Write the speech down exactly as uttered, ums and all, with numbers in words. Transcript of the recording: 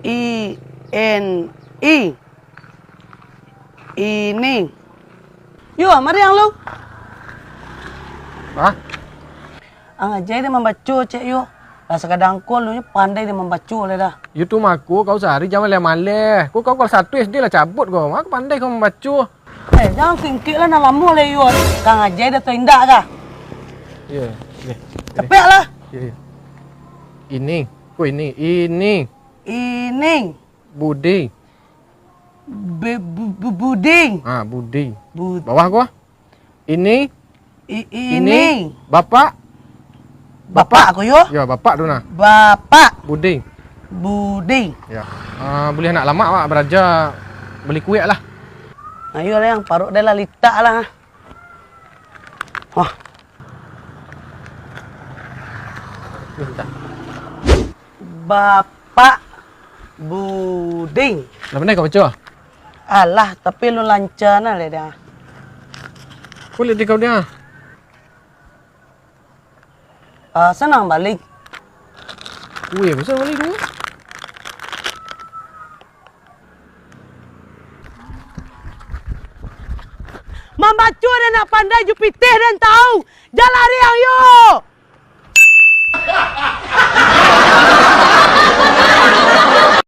I N I. Ini. Yo, mari ang lu. Hah? Ang ajai dek mambaco, cek yo. Lah sakadang ko lu nyo pandai dek mambaco lai dah. Yo tu mako kau sahari jan maleh-maleh. Ko kau kalas satu S D lah cabut ko. Mako pandai kau mambaco. Eh, jan singkik lah, nan lamo lai yo. Kang ajai dah tu indak kah? Iyo, iyo. Capek lah. Iyo, iyo. Ini, ko ini, ini. Ini. Budi. Be-, bu-, bu-, Budi. Ah, Budi. Bu- Bawah ko. Ini. I-, ini. Ini. Bapak. Bapak ko yo? Yo, bapak tu nah. Bapak. Budi. Budi. Yo. Ah, buliah nak lamak awak baraja bali kuek lah. Ayo lah, yang paruik deh lah litak lah. Wah. Litak. Bapak Budi. Lah pandai kau baco? Alah, tapi lu lancar nah, lai dah. Kulik di kau dia. Ah, sanang balik. Weh, bisa balik tu. Mambaco den nak pandai, jo pitih den tahu. Jan lari ang yo!